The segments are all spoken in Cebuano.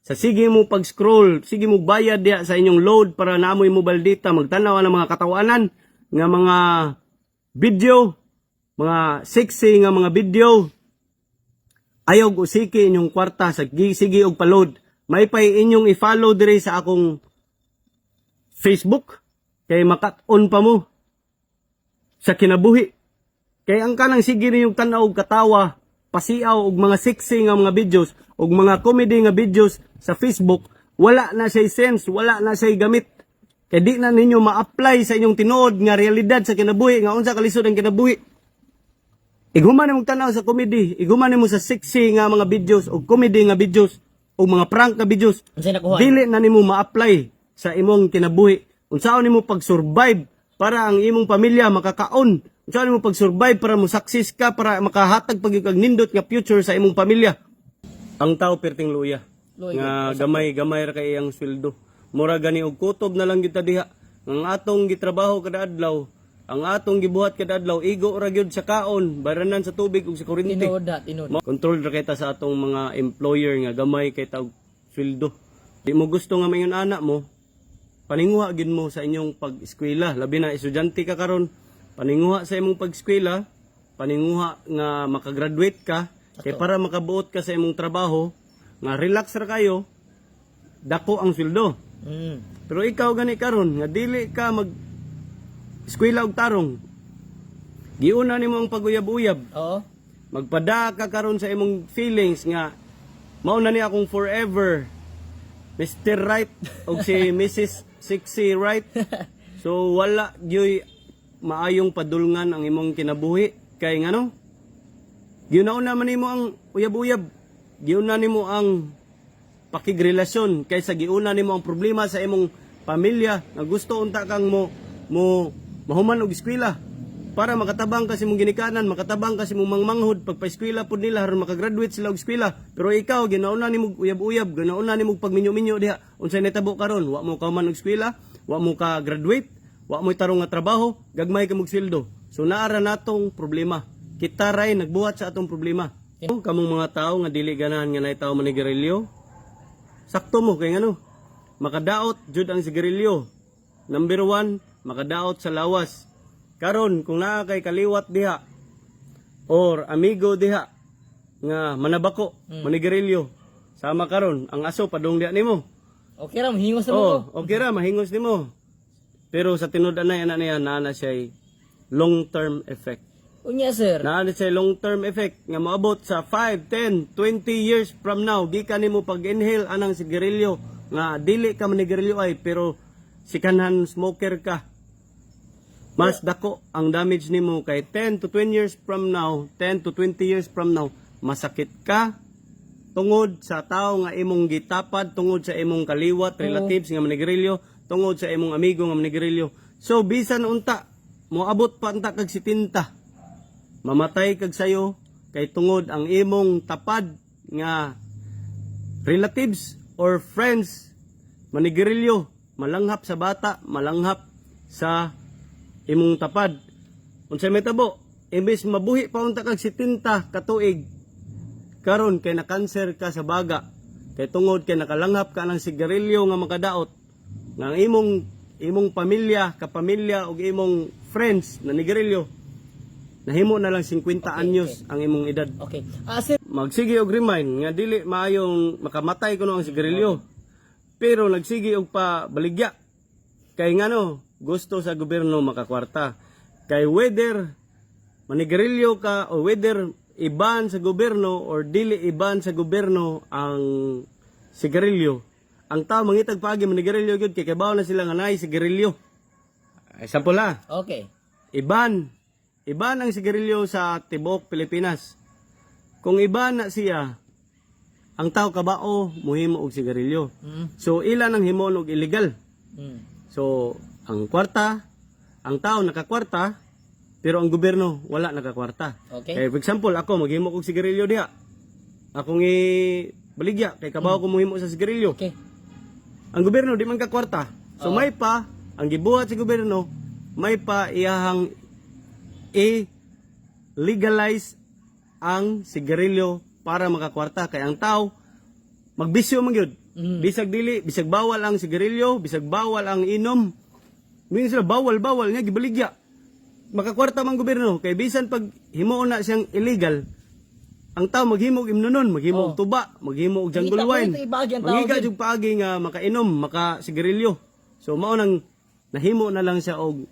Sa sige mo pag-scroll, sige mo bayad diha sa inyong load para naamoy mobile data, magtanaw ng mga katawanan nga mga video, mga sexy nga mga video. Ayaw usiki inyong kwarta sa sige og pa-load. May pay inyong i-follow dire sa akong Facebook kay makat-on pa mo sa kinabuhi. Kay ang kanang sige ninyong tan-aw og katawa, pasiaw og mga sexy nga mga videos og mga comedy nga videos sa Facebook, wala na siya sense, wala na siya gamit. Kay di na ninyo ma-apply sa inyong tinuod nga realidad sa kinabuhi nga unsa kalisod ang kinabuhi. Ighuman nimo tanaw sa comedy, ighuman nimo sa sexy nga mga videos o comedy nga videos o mga prank nga videos. Unsay nakuha? Dili na nimo ma-apply sa imong kinabuhi. Unsaon nimo pag-survive para ang imong pamilya makakaon? Unsaon nimo pag-survive para mo success ka, para makahatag pag kag nindot nga future sa imong pamilya? Ang tao perting luya. Luya. Nga gamay-gamay ra kay iyang sweldo. Mura gani og kutob na lang gyud ta diha. Ang atong gitrabaho kada adlaw, ang atong gibuhat kada adlaw, igo ra gyud sa kaon, bayranan sa tubig ug sa kuryente. Tinuod na, tinuod. Control ra kita sa atong mga employer nga gamay kay tag sweldo. Di mo gusto nga mayon anak mo, paninguha gid mo sa inyong pag-eskwela. Labi na estudyante ka karon, paninguha sa imong pag-eskwela, paninguha nga makagraduate ka kay para makabuot ka sa imong trabaho nga relax ra kayo, dako ang sweldo. Pero ikaw gani karon nga dili ka mag eskwela og tarong. Giuna nimo ang paguyab-uyab, magpada ka karon sa imong feelings nga mao na ni akong forever Mr. Right og si Mrs. Sexy Right. So wala gyoy maayong padulngan ang imong kinabuhi kay ngano? Giuna man nimo ang uyab-uyab. Giuna nimo ang pakigrelasyon kaysa giuna nimo ang problema sa imong pamilya nga gusto unta kang mo mo mahuman og eskwela para makatabang ka sa imong ginikanan, makatabang ka sa imong mangmanghod pagpa-eskwela pud nila aron makagraduate sila og eskwela. Pero ikaw ginauna nimo uyab-uyab, ginauna nimo pagminyo-minyo diha. Unsay nahitabo karon? Wa mo kauman og eskwela, wa mo ka graduate, wa mo tarong nga trabaho, gagmay ka mog sweldo. So naara natong problema. Kita ray nagbuhat sa atong problema. Kamong mga tao nga dili ganahan nga naay tao manigarilyo, sakto mo kay ngano, makadaot jud ang sigarilyo. Number 1, makadaot sa lawas. Karon kung naa kay kaliwat diha or amigo diha nga manabako, manigarilyo, sama karon ang aso padung diha nimo. Okay ra, mahingos na mo. Oh, okay ra, mahingos nimo. Pero sa tinud anay ana niya, naa na siya long term effect. Unya, sir. Naa na siya long term effect nga moabot sa 5, 10, 20 years from now gikan nimo pag-inhale anang sigarilyo nga dili ka manigarilyo ay pero second smoker ka. Mas dako ang damage nimo kay 10 to 20 years from now, 10 to 20 years from now, masakit ka tungod sa tao nga imong gitapad, tungod sa imong kaliwat, relatives nga manigarilyo, tungod sa imong amigo nga manigarilyo. So bisan unta moabot pa unta kag 70, mamatay kag sayo kay tungod ang imong tapad nga relatives or friends manigarilyo, malanghap sa bata, malanghap sa imong tapad. Unsay may tabo, imbes mabuhi pa unta kag 70 ka tuig karon kay na-cancer ka sa baga kay tungod kay nakalanghap ka ng sigarilyo nga makadaot nga ang imong imong pamilya, kapamilya ug imong friends na nigarilyo, nahimo na lang 50 anyos ang imong edad. Okay. Ah, sir, Magsige og remind nga dili maayong makamatay kuno ang sigarilyo. Pero nagsige og pa baligya. Kay ngano, gusto sa gobyerno makakwarta. Kay whether manigarilyo ka o whether iban sa gobyerno or dili iban sa gobyerno ang sigarilyo, ang tao mangitag paagi manigarilyo gyud kay kabaw na sila nga naay sigarilyo. Example ha. Iban. Iban ang sigarilyo sa tibuok Pilipinas. Kung iban na siya, ang tao kabao muhimo og sigarilyo. So ilan ang himon og illegal. So ang kwarta, ang tao nakakwarta, pero ang gobyerno wala nakakwarta. Kay for example, ako maghimo og sigarilyo diha. Akong i baligya kay kabaw ko muhimo sa sigarilyo. Ang gobyerno di man kakwarta. So may pa ang gibuhat sa gobyerno, may pa iyahang i-legalize ang sigarilyo para makakwarta kay ang tao Magbisyo man gyud. Bisag dili, bisag bawal ang sigarilyo, bisag bawal ang inom. Moingon sila bawal, bawal nga gibaligya. Makakwarta man gobyerno kay bisan pag himuon na siyang illegal, ang tao maghimo og imnonon, maghimo og tuba, maghimo og jungle Mangita po wine. ito, ibagi ang tao Mangiga gyud. jud paagi nga makainom, makasigarilyo. So mao nang nahimo na lang siya og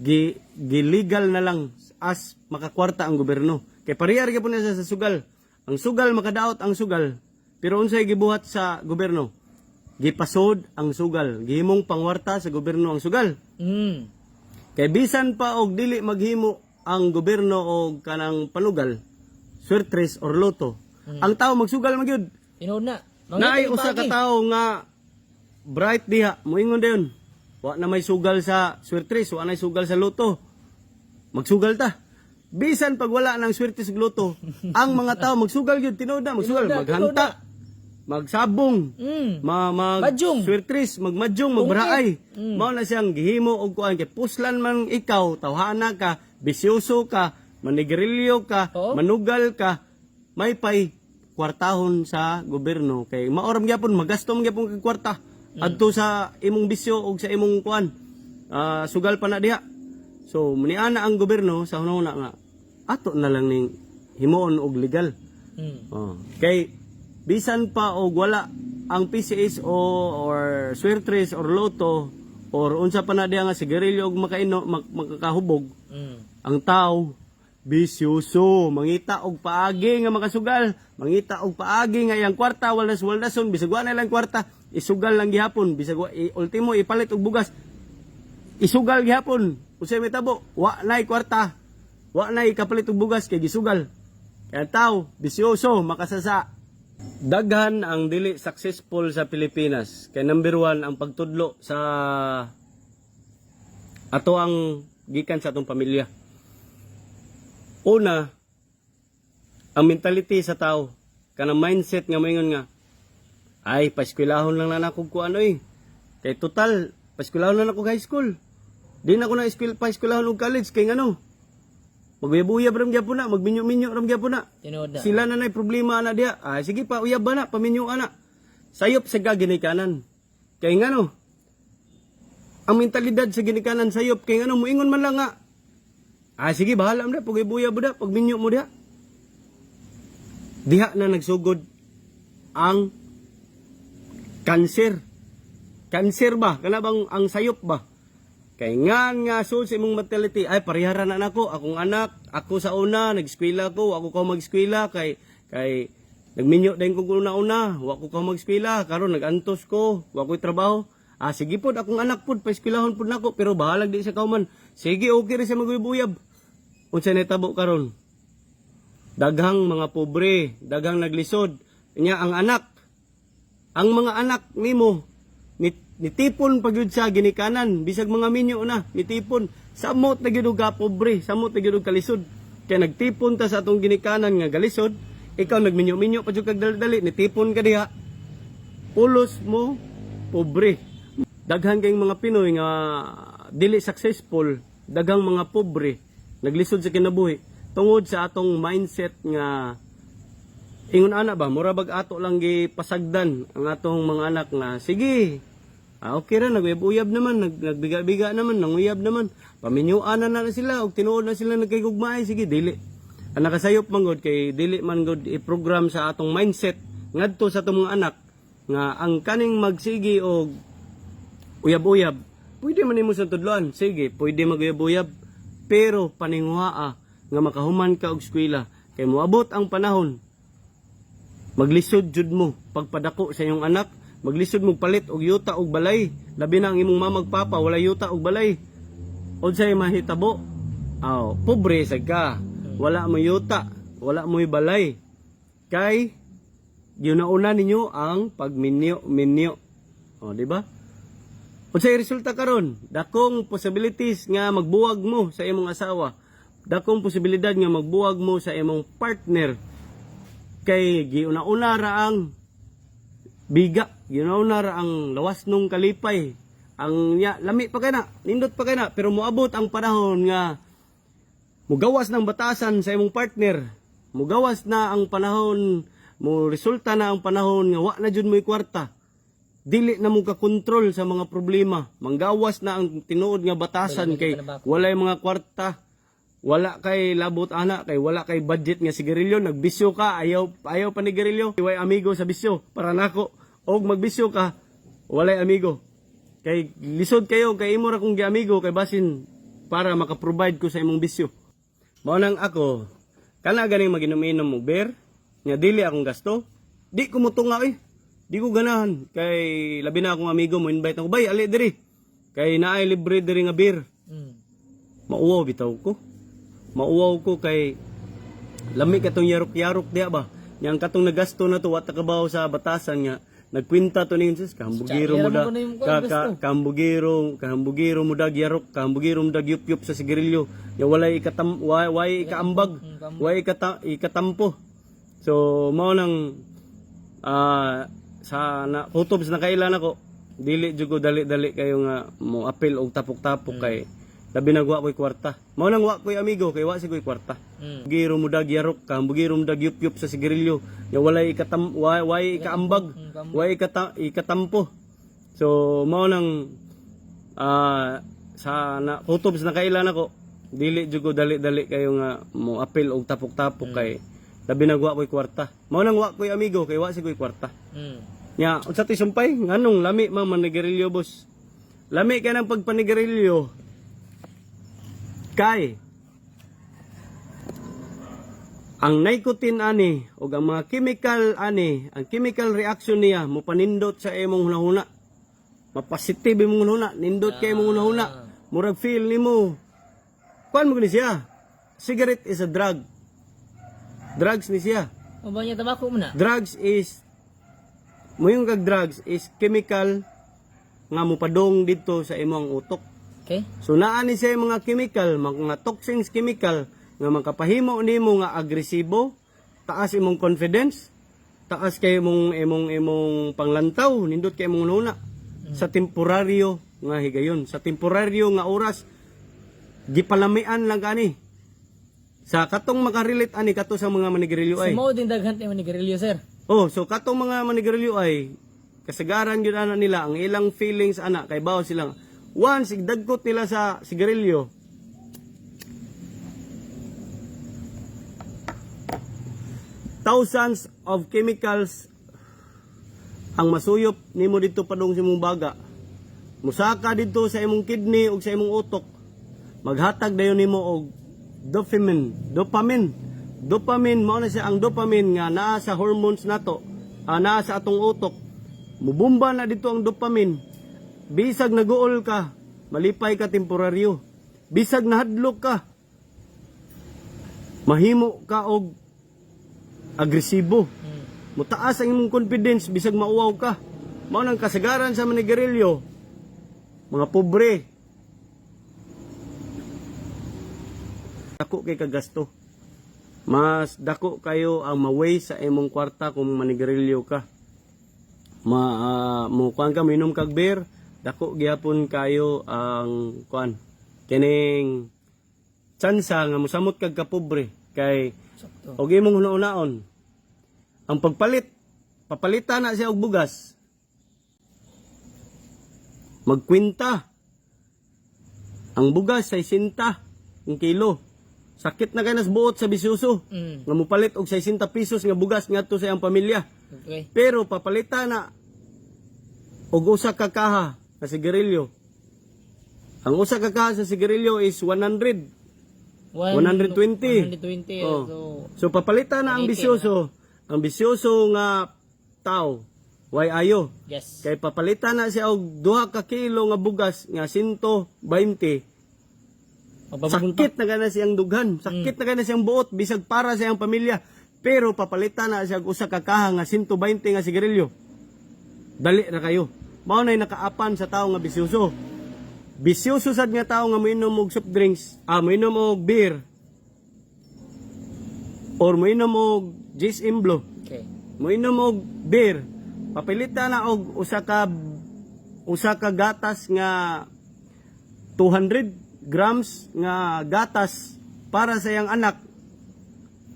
gi, gi-legal na lang as makakwarta ang gobyerno. Kay parehar gyapon na siya sa sugal. Ang sugal, makadaot ang sugal. Pero unsay gibuhat sa gobyerno? Gipasod ang sugal. Gihimong pangwarta sa gobyerno ang sugal. Kay bisan pa og dili maghimo ang gobyerno og kanang panugal, swertres or loto, ang tao magsugal man gyud. Tinuod na. Mangita Naay og usa ka paagi. tawo nga bright diha, moingon dayon. Wa na may sugal sa swertres, wa na may sugal sa loto. Magsugal ta. Bisan pag wala ng swertres ug loto, ang mga tao magsugal gyud, tinuod na, magsugal, Tinuod na, maghanta, magsabong, ma mag Madyong. swertres, magmadyong, magbraay. Mao na siyang gihimo og kuan kay puslan man ikaw, tawhana ka, bisyoso ka, manigarilyo ka, manugal ka, may pay kwartahon sa gobyerno kay maoram gyapon, magasto man gyapon kag kwarta adto sa imong bisyo og sa imong kuan, sugal pa na diha. So niana ang gobyerno sa hunahuna nga ato na lang ning himuon og legal. Oh. Kay bisan pa og wala ang PCS o or swertres or loto or unsa pa na diha nga sigarilyo og makaino makakahubog, ang tao bisyoso, mangita og paagi nga makasugal, mangita og paagi nga iyang kwarta waldas waldason, bisag wa na lang kwarta, isugal lang gihapon, bisag wa, ultimo ipalit og bugas, isugal gihapon. Unsay may tabo? Wa nay kwarta, wa nay kapalit og bugas kay gisugal. Kaya ang tao bisyoso, makasasa. Daghan ang dili successful sa Pilipinas kay number one ang pagtudlo sa ato ang gikan sa atong pamilya. Una, ang mentality sa tao, kanang mindset nga moingon nga, "Ay, paskwelahon lang na nako ko ano eh. Kay total, paskwelahon lang ako high school. Di na ako na eskwela, paskwelahon og college kay ngano? Magbuyab ram gyapon na, magminyo-minyo ram gyapon na." Tinuod na. Sila na na'y problema na diha. Ay, sige pa, uyab ba na, paminyo ana. Sayop sa ginikanan. Kay ngano? Ang mentalidad sa ginikanan sayop kay ngano, muingon man lang nga, "Ah, sige, bahala mo na, pag ibuya mo da, pag minyo mo diha." Diha na nagsugod ang kanser. Kanser ba? Kana bang ang sayop ba? Kay ngan nga so sa imong mentality, "Ay, parehara na nako akong anak, ako sa una nag-eskwela ko, ako ko mag-eskwela kay kay nagminyo din ko una-una, wa ko ka mag-eskwela, karon nag-antos ko, wa ko'y trabaho. Ah, sige pod, akong anak pod paeskwelahon pod nako, pero bahalag di sa kauman. Sige, okay ra siya maguyab." Unsa natabo karon? Daghang mga pobre, daghang naglisod. Nya ang anak, ang mga anak nimo nitipon pa gyud sa ginikanan bisag mga minyo na nitipon, samot na gyud og pobre, samot na gyud og kalisod kay nagtipon ta sa atong ginikanan nga galisod. Ikaw nagminyo-minyo pa jud kag dali-dali, nitipon ka diha, pulos mo pobre. Daghan kayong mga Pinoy nga dili successful, daghang mga pobre, naglisod sa kinabuhi tungod sa atong mindset nga ingon ana ba, mura bag ato lang gipasagdan ang atong mga anak nga sige, okay ra, naguyab-uyab naman, nagbiga-biga naman, nanguyab naman, paminyuan na na sila og tinuod na sila nagkay-gugmaay, sige dili. Ang nakasayop man gud kay dili man gud i-program sa atong mindset ngadto sa atong mga anak nga ang kaning magsigi og uyab-uyab, pwede man nimo sa tudloan, sige, pwede maguyab-uyab, pero paninguhaa nga makahuman ka og eskwela kay moabot ang panahon maglisod jud mo pagpadako sa iyong anak, maglisod mo palit og yuta og balay, labi na ang imong mama ug papa wala yuta og balay. Unsay mahitabo? Aw, pobre sad ka. Wala mo yuta, wala mo'y balay. Kay giuna-una ninyo ang pagminyo minyo. O, di ba? Unsay resulta karon? Dakong possibilities nga magbuwag mo sa imong asawa. Dakong posibilidad nga magbuwag mo sa imong partner kay giuna-una ra ang biga, giuna-una ra ang lawas nung kalipay. Ang nya, lami pa kay na, nindot pa kay na, pero moabot ang panahon nga mugawas ng batasan sa imong partner. Mugawas na ang panahon Mo resulta na ang panahon nga wa na jud mo'y kwarta. Dili na mo ka-kontrol sa mga problema. Manggawas na ang tinuod nga batasan Wala kay na panabako. walay mga kwarta. Wala kay labot ana kay wala kay budget nga sigarilyo, nagbisyo ka, ayaw ayaw pa ni garilyo. Way amigo sa bisyo para nako. Og magbisyo ka, walay amigo. Kay lisod kayo kay imo ra kong giamigo kay basin para maka-provide ko sa imong bisyo. Mao nang ako kana ganing maginom-inom og beer nga dili akong gasto, di ko motunga eh. Di ko ganahan kay labi na akong amigo mo invite ako, "Bay, ali diri." Kay naay libre diri nga beer. Mauwaw bitaw ko. Mauwaw ko kay lami katong yarok-yarok diya ba. Yang katong nagasto na to wa ta kabaw sa batasan nga nagkwinta to ninyo sis kahambugiro mo da Tsaka, mo na yung ka, ka, gasto. kahambugiro kahambugiro mo dag yarok, kahambugiro mo dag yup-yup sa sigarilyo ya walay ikatam way ikaambag, way ikatampo. So mao nang sa na kutob sa nakailan ako, dili jud ko dali-dali kayo nga mo apil og tapok-tapok kay labi na wa ko'y kwarta. Mao nang wa ko'y amigo kay wa si ko'y kwarta. Bugiro mo dag yarok, kahambugiro mo dag yup-yup sa sigarilyo ya walay ikatam way ikaambag, way ikatampo. So mao nang sa na kutob sa nakailan ako, dili jud ko dali-dali kayo nga mo apil og tapok-tapok kay labi na wa ko'y kwarta. Mao nang wa ko'y amigo kay wa si ko'y kwarta. Nya, unsa to'y sumpay? Nganong lami man manigarilyo, boss? Lami kay ng pagpanigarilyo. Kay ang nicotine ani og ang mga chemical ani, ang chemical reaction niya mopanindot sa imong hunahuna. Mapositive imong hunahuna, nindot kay imong hunahuna. Murag feel nimo. Kuan mo gani siya. Cigarette is a drug. Drugs ni siya. O ba niya tabako mo na? Drugs is moingon kag drugs is chemical nga mopadong didto sa imong utok. Okay. So naa ni siya yung mga chemical, mga toxins chemical nga makapahimo nimo nga agresibo, taas imong confidence, taas kay imong imong imong panglantaw, nindot kay imong luna sa temporaryo nga higayon, sa temporaryo nga oras gipalamian lang kani. Sa katong makarelate ani kato sa mga manigarilyo ay. So mao din daghan tayo manigarilyo, sir. Oh, so katong mga manigarilyo ay kasagaran gyud ana nila ang ilang feelings ana kay bawo sila. Once igdagkot nila sa sigarilyo, thousands of chemicals ang masuyop nimo didto padung sa imong baga. Musaka didto sa imong kidney ug sa imong utok. Maghatag dayon nimo og dopamine, dopamine. Dopamine mao na siya ang dopamine nga naa sa hormones nato, naa sa atong utok. Mubumba na dito ang dopamine. Bisag naguol ka, malipay ka temporaryo. Bisag nahadlok ka, mahimo ka og agresibo. Mutaas ang imong confidence bisag mauwaw ka. Mao nang kasagaran sa manigarilyo, mga pobre. Dako kay kagasto. Mas dako kayo ang maway sa imong kwarta kung manigarilyo ka. Ma mo kuan ka minom kag beer, dako gyapon kayo ang kuan. Kining tsansa nga mosamot kag kapobre kay Sakto. og imong hunahunaon ang pagpalit, papalitan na siya og bugas. Magkwinta. Ang bugas 60 ang kilo. Sakit na kay nas buot sa bisuso. Nga mopalit og 60 pesos nga bugas ngadto sa iyang pamilya. Okay. Pero papalitan na og usa ka kaha na sigarilyo. Ang usa ka kaha sa sigarilyo is 100. 120. 120. Oh. So So papalitan na ang 180 bisyoso. Ang bisyoso nga tao way ayo. Yes. Kay papalitan na siya og 2 ka kilo nga bugas nga 120. Magbabagong Sakit na kana siyang dughan, sakit na kana siyang buot bisag para sa iyang pamilya. Pero papalitan na siya og usa ka kaha nga 120 nga sigarilyo. Dali ra kayo. Mao nay nakaapan sa tao nga bisyoso. Bisyoso sad nga tao nga moinom og soft drinks, moinom og beer or moinom og GSM Blue. Okay. Moinom og beer. Papilitan na og usa ka gatas nga 200 grams nga gatas para sa iyang anak.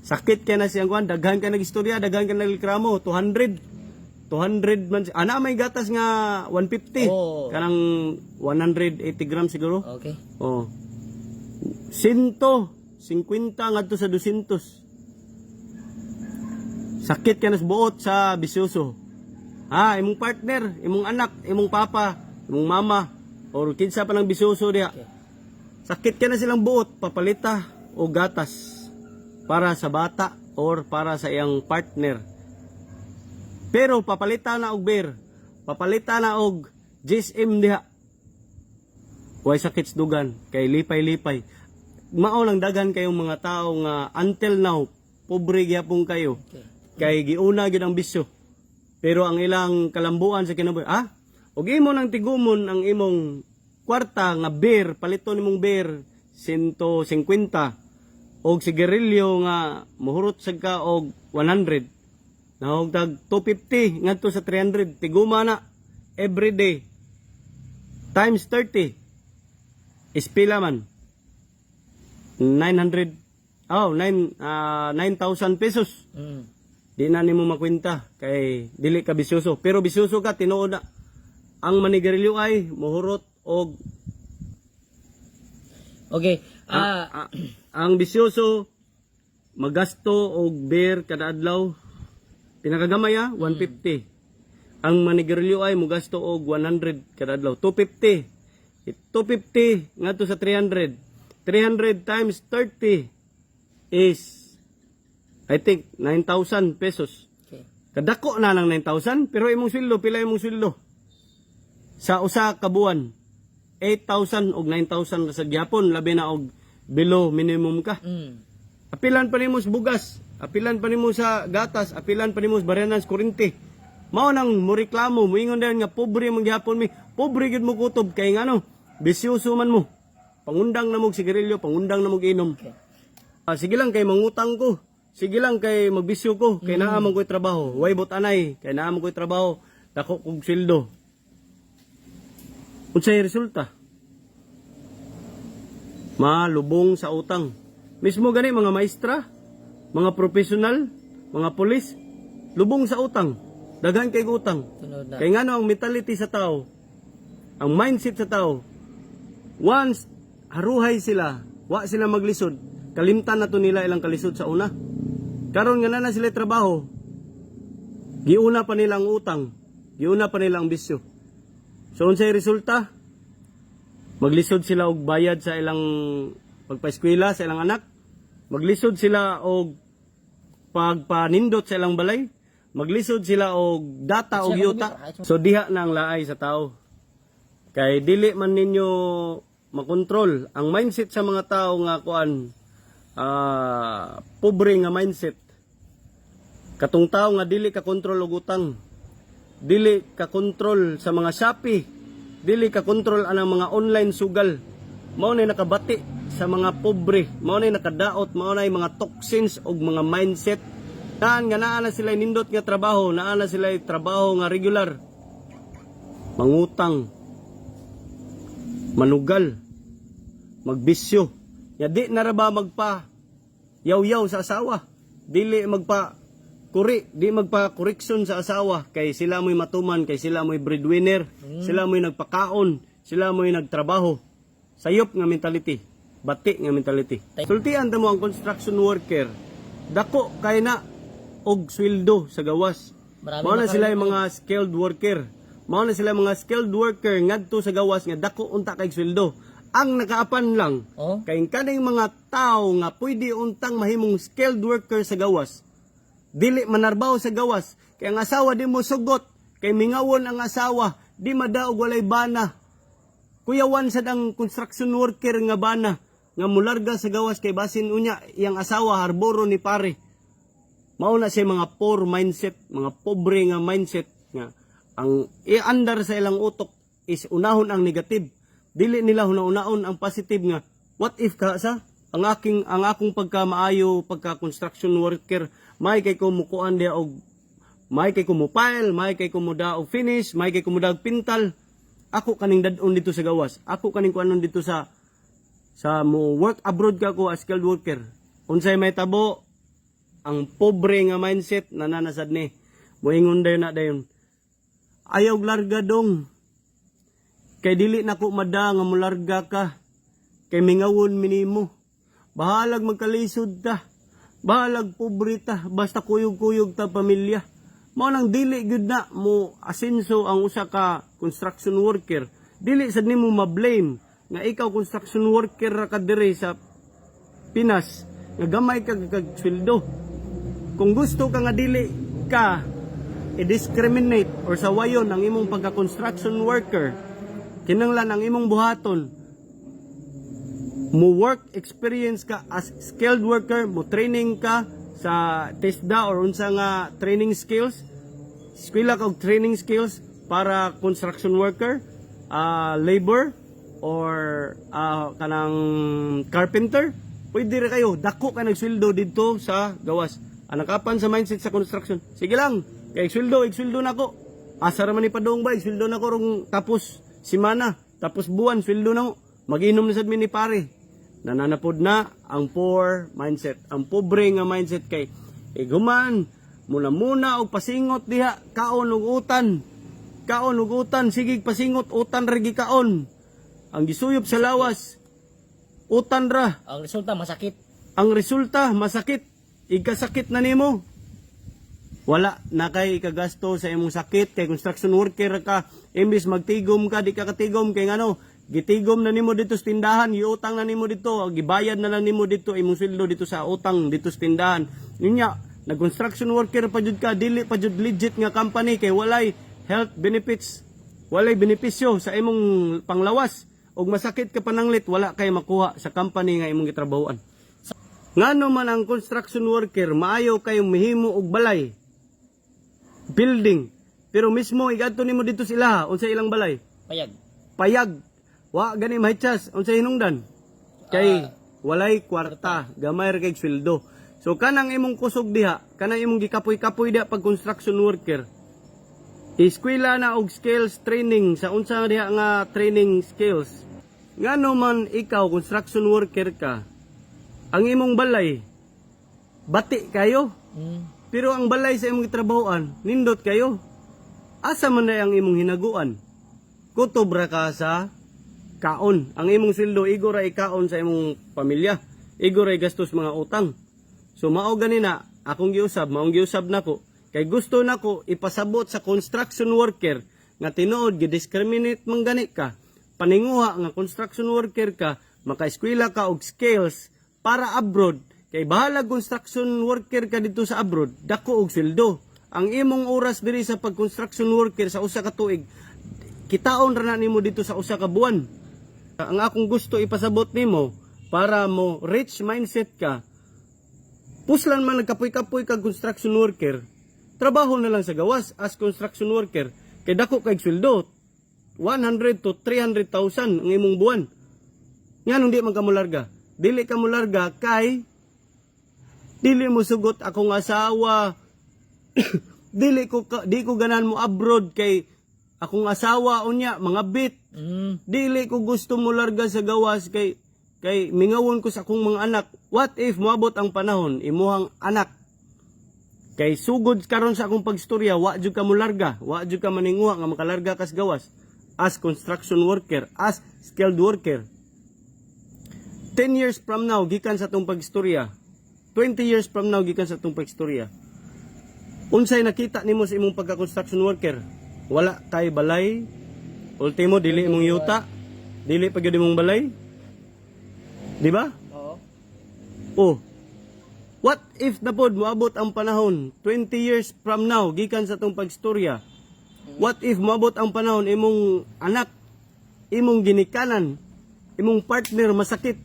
Sakit kay na siyang kuan, daghan ka nagistorya, daghan ka nagreklamo, 200. 200 man ana may gatas nga 150. Oo. Kanang 180 grams siguro. Okay. Oh. 150 ngadto sa 200. Sakit ka na sa buot sa bisyoso. Ha, imong partner, imong anak, imong papa, imong mama, or kinsa pa ng bisyoso diha. Okay. Sakit ka na silang buot, papalita o gatas para sa bata or para sa iyang partner. Pero papalita na og beer, papalita na og GSM diha. Way sakit sa dugan kay lipay-lipay. Mao lang daghan kayong mga tao nga until now pobre gyapon kayo. Okay. Kay giuna gyud ang bisyo. Pero ang ilang kalambuan sa kinabuhi, ug imo nang tigumon ang imong kwarta nga beer, paliton nimong beer 150 og sigarilyo nga muhurot sad ka og 100. Nahog tag 250 ngadto sa 300, tiguma na every day times 30 is pila man? 900, oh, 9 9,000 pesos. Di na nimo makwenta kay dili ka bisyoso. Pero bisyoso ka, tinuod na. Ang manigarilyo ay muhurot og Okay. Ah, ang bisyoso magasto og beer kada adlaw. Pinakagamay ah, 150. Ang manigarilyo ay mugasto og 100 kada adlaw, 250. 250 ngadto sa 300. 300 times 30 is, I think, 9,000 pesos. Okay. Kadako na lang 9,000, pero imong sweldo, pila imong sweldo? Sa usa ka buwan, 8,000 og 9,000 ra sa gyapon, labi na og below minimum ka. Apilan pa nimo sa bugas, apilan pa nimo sa gatas, apilan pa nimo sa baryanan sa kuryente. Mao nang moreklamo, moingon dayon nga pobre man gyapon mi. Pobre gyud mo kutob kay ngano, bisyoso man mo. Pangundang na mog sigarilyo, pangundang na mog inom. Okay. Ah, sige lang kay mangutang ko. Sige lang kay magbisyo ko, kay naa man ko'y trabaho. Way bot anay, kay naa man ko'y trabaho. Dako kog sweldo. Unsay resulta? Malubong sa utang. Mismo gani mga maestra, mga professional, mga pulis, lubong sa utang. Daghan kay utang. Tunod na. Kay ngano, ang mentality sa tao, ang mindset sa tao, once haruhay sila, wa sila maglisod, kalimtan na to nila ilang kalisod sa una. Karon nga na na sila trabaho, giuna pa nila ang utang, giuna pa nila ang bisyo. So unsay resulta? Maglisod sila og bayad sa ilang pagpaeskwela sa ilang anak, maglisod sila og pagpanindot sa ilang balay, maglisod sila og data og yuta. So diha na ang laay sa tao. Kay dili man ninyo makontrol ang mindset sa mga tao nga kuan, pobre nga mindset. Katong tao nga dili ka kontrol og utang, dili ka kontrol sa mga Shopee, dili ka kontrol anang mga online sugal. Mao na nakabati sa mga pobre, mao na nakadaot, mao na mga toxins og mga mindset. Naan nga naa na sila nindot nga trabaho, naa na sila trabaho nga regular. Mangutang, manugal, magbisyo. Ya di na ra ba magpa yaw-yaw sa asawa. Dili magpa kuri, di magpa correction sa asawa kay sila mo'y matuman, kay sila mo'y breadwinner, sila mo'y nagpakaon, sila mo'y nagtrabaho. Sayop nga mentality, bati nga mentality. Sultian ta mo ang construction worker. Dako kay na og sweldo sa gawas. Marami Mao na sila yung mga skilled worker. Mao na sila mga skilled worker ngadto sa gawas nga dako unta kay sweldo. Ang nakaapan lang Oh. kay kaning mga tao nga pwede untang mahimong skilled worker sa gawas, dili manarbaho sa gawas kay ang asawa di mo sugot, kay mingawon ang asawa, di madaog, walay bana. Kuyawan sad ang construction worker nga bana nga mularga sa gawas kay basin unya iyang asawa harboro ni pare. Mao na siya mga poor mindset, mga pobre nga mindset nga ang i-andar sa ilang utok is unahon ang negative. Dili nila hunahunaon ang positive nga what if ka sa ang aking ang akong pagka maayo pagka construction worker, may kay ko mukuan dia og may kay ko mo-pile, may kay ko muda og finish, may kay ko muda og pintal. Ako kaning dad-on dito sa gawas. Ako kaning kuanon dito sa mo work abroad ka ko as skilled worker. Unsay may tabo? Ang pobre nga mindset nananasad ni. Moingon dayon na dayon. "Ayaw larga dong. Kay dili nako mada nga mularga ka. Kay mingawon minimo. Bahalag magkalisod ta. Bahalag pobre ta. Basta kuyog-kuyog ta pamilya." Mao nang dili gyud na mo asenso ang usa ka construction worker. Dili sad nimo ma-blame nga ikaw construction worker ra ka diri sa Pinas nga gamay ka kag sweldo. Kung gusto ka nga dili ka i-discriminate or sawayon ang imong pagka-construction worker, kinanglan ang imong buhaton, mo work experience ka as skilled worker, mo training ka sa TESDA or unsa nga training skills, eskwela ka og training skills para construction worker, labor or kanang carpenter, pwede ra kayo, dako ka nagsweldo dito sa gawas. Ang nakapan sa mindset sa construction, "Sige lang, kay sweldo, sweldo nako. Asa ra man ni padung ba, sweldo nako rong tapos simana, tapos buwan, sweldo na ko. Mag-inom na sad mi ni pare." Nananapod na ang poor mindset. Ang pobre nga mindset kay iguman muna muna og pasingot diha, kaon og utan. Kaon og utan, sige pasingot, utan ra gikaon. Ang gisuyop sa lawas, utan ra. Ang resulta, masakit. Ang resulta, masakit. Ikasakit na nimo. Wala na kay ikagasto sa imong sakit kay construction worker ka. Imbis magtigom ka, di ka katigom kay ngano, gitigom na nimo dito sa tindahan, giutang na nimo dito, gibayad na lang nimo dito imong sweldo dito sa utang dito sa tindahan. Ninya, nag-construction worker pa jud ka, dili pa jud legit nga company kay walay health benefits, walay benepisyo sa imong panglawas ug masakit ka pananglit, wala kay makuha sa company nga imong gitrabahoan. Ngano man ang construction worker maayo kay mihimo og balay, building. Pero mismo igadto nimo dito sila, unsa ilang balay? Payag. Payag. Wa gani mahitsas, unsa hinungdan? Kay walay kwarta, gamay ra kay sweldo. So kanang imong kusog diha, kanang imong gikapoy-kapoy diha pag construction worker. Eskwela na og skills training sa unsa diha nga training skills. Ngano man ikaw construction worker ka, ang imong balay bati kayo. Pero ang balay sa imong gitrabahoan, nindot kayo. Asa man na ang imong hinaguan? Kutob ra ka sa kaon. Ang imong sweldo igo ra ikaon sa imong pamilya. Igo ra gastos mga utang. So mao gani na akong giusab, maong giusab nako. Kay gusto nako ipasabot sa construction worker nga tinuod gidiscriminate man gani ka. Paninguha nga construction worker ka, makaeskwela ka og skills para abroad kay bahala construction worker ka dito sa abroad, dako og sweldo. Ang imong oras diri sa pag-construction worker sa usa ka tuig, kitaon ra na nimo dito sa usa ka buwan. Ang akong gusto ipasabot nimo para mo rich mindset ka, puslan man nagkapoy-kapoy kag construction worker, trabaho na lang sa gawas as construction worker kay dako kay sweldo, 100 to 300,000 ang imong buwan. Nganong di man ka mularga? Dili ka mularga kay "Dili mo sugot akong asawa. Di ko ganahan mo abroad kay akong asawa unya mga bit. Dili ko gusto mo larga sa gawas kay mingawon ko sa akong mga anak." What if moabot ang panahon imuhang anak, kay sugod karon sa akong pagstorya, wa jud ka molarga, wa jud ka maninguha nga makalarga kas gawas as construction worker, as skilled worker. 10 years from now gikan sa atong pagstorya, 20 years from now gikan sa atong pagstorya, unsay nakita nimo sa imong pagka-construction worker? Wala kay balay, ultimo dili imong yuta, dili pa gyud imong balay, di ba? Oo. Oh. What if na pod moabot ang panahon 20 years from now gikan sa atong pagstorya? What if moabot ang panahon imong anak, imong ginikanan, imong partner masakit?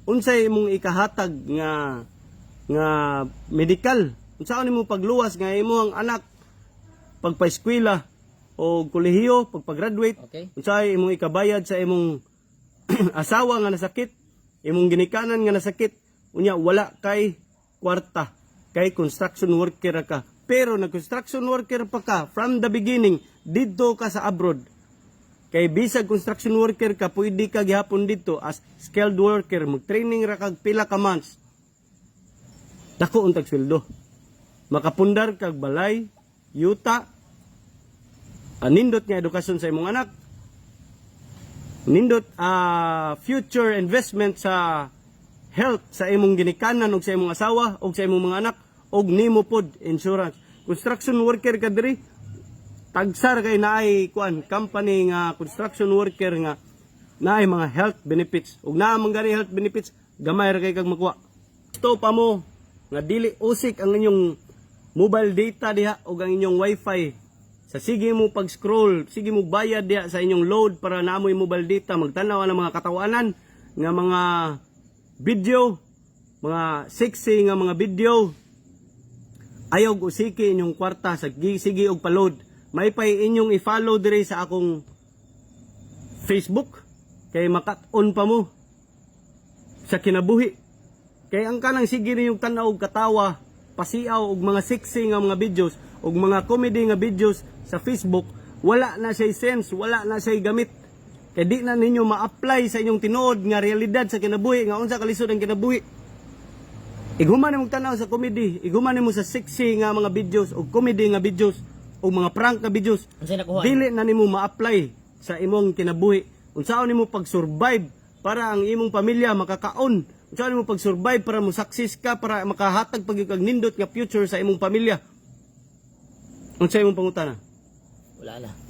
Unsay imong ikahatag nga medical? Unsaon nimo pagluwas nga imong anak pagpaeskwela o kolehiyo, pagpa-graduate? Unsay imong ikabayad sa imong asawa nga nasakit, imong ginikanan nga nasakit, unya wala kay kwarta, kay construction worker ka? Pero nag construction worker pa ka from the beginning, didto ka sa abroad. Kay bisag construction worker ka, pwede ka gihapon dito as skilled worker, mag-training ra kag pila ka months. Dako untag sweldo. Makapundar kag balay, yuta, nindot nga edukasyon sa imong anak, nindot future investment sa health sa imong ginikanan ug sa imong asawa ug sa imong mga anak ug nimo pod insurance. Construction worker ka diri, tagsar kay naay kuan company nga construction worker nga naay mga health benefits, ug naa man gani health benefits, gamay ra kay kag makuha. Gusto pa mo nga dili usik ang inyong mobile data diha ug ang inyong wifi sa sige mo pag-scroll, sige mo bayad diha sa inyong load para naamoy mobile data, magtanaw ang mga katawanan nga mga video, mga sexy nga mga video. Ayaw usiki inyong kwarta sa sige og pa-load. May pay inyong i-follow dire sa akong Facebook kay makat-on pa mo sa kinabuhi. Kay ang kanang sige ninyong tan-aw og katawa, pasiaw og mga sexy nga mga videos og mga comedy nga videos sa Facebook, wala na siya sense, wala na siya gamit. Kay di na ninyo ma-apply sa inyong tinuod nga realidad sa kinabuhi, nga unsa kalisod ang kinabuhi. Ighuman nimo tanaw sa comedy, ighuman nimo sa sexy nga mga videos o comedy nga videos o mga prank nga videos. Unsay nakuha? Dili na nimo ma-apply sa imong kinabuhi. Unsaon nimo pag-survive para ang imong pamilya makakaon? Unsaon nimo pag-survive para mo success ka, para makahatag pag kag nindot nga future sa imong pamilya? Unsa imong pangutana? Wala na.